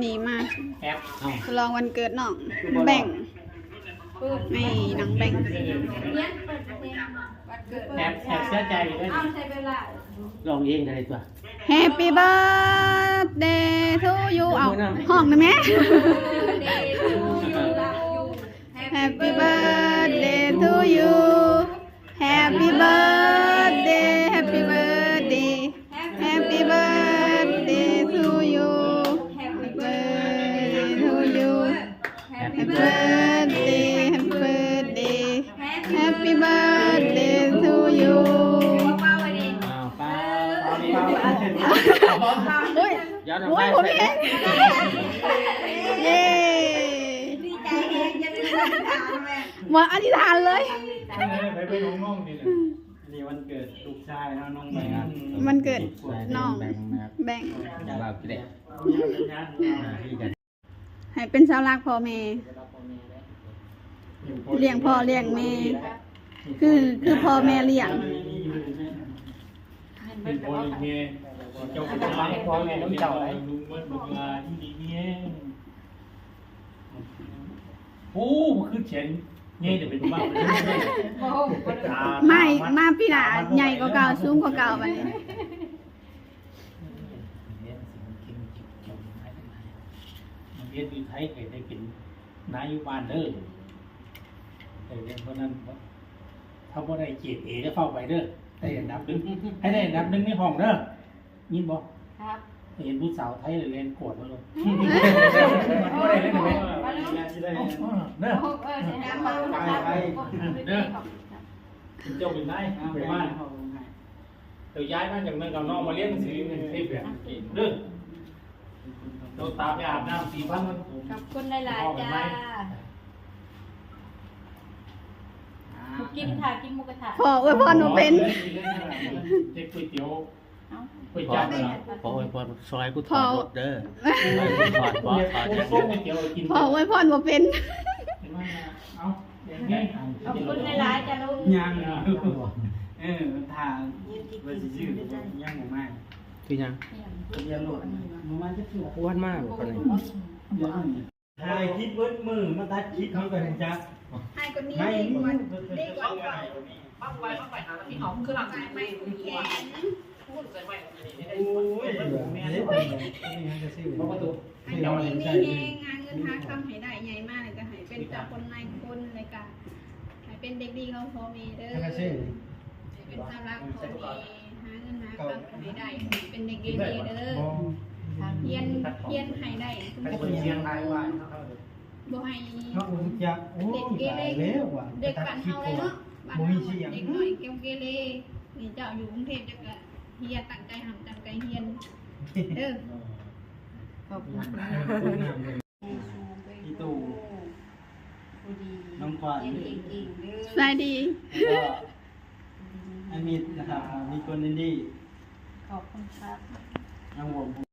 ນີ້ມາ ແອັບ ສະຫຼອງວັນເກີດນ້ອງແບັງ ນີ້ນ້ອງແບັງ ແອັບ ແອັບເສຍໃຈເດ້. ຮ້ອງເອງກໍໄດ້ຕົວະ. Happy birthday to you ເອົ້າ ຮ້ອງນຳແມ່. Happy birthday to you. Happy birthday, happy birthday, happy birthday to you. Happy birthday to you. Happy birthday, happy birthday, happy birthday to you. ອ້າວ ເປົ່າ ເປົ່າ ເປົ່າ ເປົ່າ ໂອ້ຍ ໂອ້ຍ ຜົມແຮງ ເຢ້ ດີໃຈແຮງ ຢ່າລືມ ມາອະທິຖານເລີຍ. ໄປເບິ່ງນ້ອງໆນີ້ແຫຼະ. ອັນນີ້ວັນເກີດລູກຊາຍເນາະ ນ້ອງແບັງ. ວັນເກີດນ້ອງແບັງ ແບັງ ໃຫ້ເປັນເສົາຫຼັກພໍ່ແມ່ ລ້ຽງພໍ່ລ້ຽງແມ່ ຄື ຄືພໍ່ແມ່ລ້ຽງ. ເປັນພໍ່ແມ່ ເຈົ້າເປັນພໍ່ແມ່ ເຈົ້າໄດ້ ລຸງເບິດເວລາ ຢູ່ດີມີແຮງ. ໂອ້ ຄືຂຽນໃຫຍ່ເດ້ ເປັນບ້າ. ມາ ມາປີໜ້າໃຫຍ່ກວ່າເກົ່າ ສູງກວ່າເກົ່າບັດນີ້. ຮຽນຢູ່ໄທກໍໄດ້ເປັນນາຍຢູ່ບ້ານເດີ. ເອີ ເພາະນັ້ນ ຖ້າບໍ່ໄດ້ເກຣດເອ ຈະເຝົ້າໄປເດີ ໄດ້ອັນດັບໜຶ່ງ ໃຫ້ໄດ້ອັນດັບໜຶ່ງໃນຫ້ອງເດີ. ຍິນບໍ່? ຄັບ ເຫັນຜູ້ສາວໄທແລ່ນກວດມາໂລດ. ບໍ່ໄດ້ເລີຍແມ່. ເອີ ເອີ ເດີ ເອີ ຊິຖາມວ່າ ໄປ ໄປ ເດີ ເປັນເຈົ້າເປັນນາຍ ໄປບ້ານ ເຈົ້າຍ້າຍມາຈາກເມືອງກຳນອງ ມາຮຽນໜັງສືຢູ່ກຸງເທບແບບນີ້ເດີ. ໂດດຕາໄປອາບນ້ຳສີພັນມັນ ຂອບຄຸນຫຼາຍໆ ຈ້າ. ບໍ່ກິນ ຖ້າກິນໝູກະທະ. ພໍ່ອວຍພອນບໍ່ເປັນ ເຮັດກ໋ວຍຕຽວ. ເອົ້າ ໄປຈັບມັນລະ ພໍ່ອວຍພອນ ຊ່ອຍກູຖອດລົດເດີ ຊ່ອຍກູຖອດເບາະ ຖອດຫຍັງ. ພໍ່ອວຍພອນບໍ່ເປັນ. ເອົາ ຂອບຄຸນຫຼາຍໆ ຈ້າລູກ. ຍັງ ເອີ ຖ້າວ່າຊິຊື້ ຍັງບໍ່ມາ. ຄືຫຍັງ? ທະບຽນລົດ ບໍ່ມາຈັກເທື່ອ. ຄວນມາບໍ່ປານໃດ. ຖ່າຍຄລິບເບິດມື້ ມາຕັດຄລິບ ເຮົາກໍຮູ້ຈັກ. ໃຫ້ກວ່ານີ້ ໃຫ້ ດີກວ່າ ດີກວ່າ ປັບໄປ ປັບໄປ ຫາທີ່ເຮົາຄືຫຼັງ ໃຫ້ໄມ້ແຂນ ໂອ້ຍ ເດ້ ເດ້ ເດ້ ບໍ່ປະຕູ ໃຫ້ຢູ່ດີມີແຮງ ຫາເງິນຫາຄຳໃຫ້ໄດ້ ໃຫຍ່ມາແລ້ວກໍໃຫ້ເປັນເຈົ້າຄົນນາຍຄົນ ແລ້ວກໍໃຫ້ເປັນເດັກດີຂອງພໍ່ແມ່ເດີ ໃຫ້ເປັນເສົາຫຼັກຂອງພໍ່ແມ່. ຫາເງິນຫາຄຳໃຫ້ໄດ້ ເປັນເດັກດີເດີ ຮຽນ ຮຽນໃຫ້ໄດ້ ບໍ່ໃຫ້ເດັກເກເລ ເດັກບ້ານເຮົາເລີຍເນາະ ບ້ານເຮົາເດັກນ້ອຍເກເລ. ນີ້ເຈົ້າຢູ່ກຸງເທບ ເຈົ້າກໍຮຽນ ຕັ້ງໃຈຮ່ຳຕັ້ງໃຈຮຽນເດີ. ຂອບຄຸນ. ອີ່ຕູ້ ນ້ອງຂວັນ ສະບາຍດີ ແລ້ວກໍອາມິດນະຄັບ ມີຄົນຍິນດີ ຂອບຄຸນຄັບ ນ້ອງຫວງ.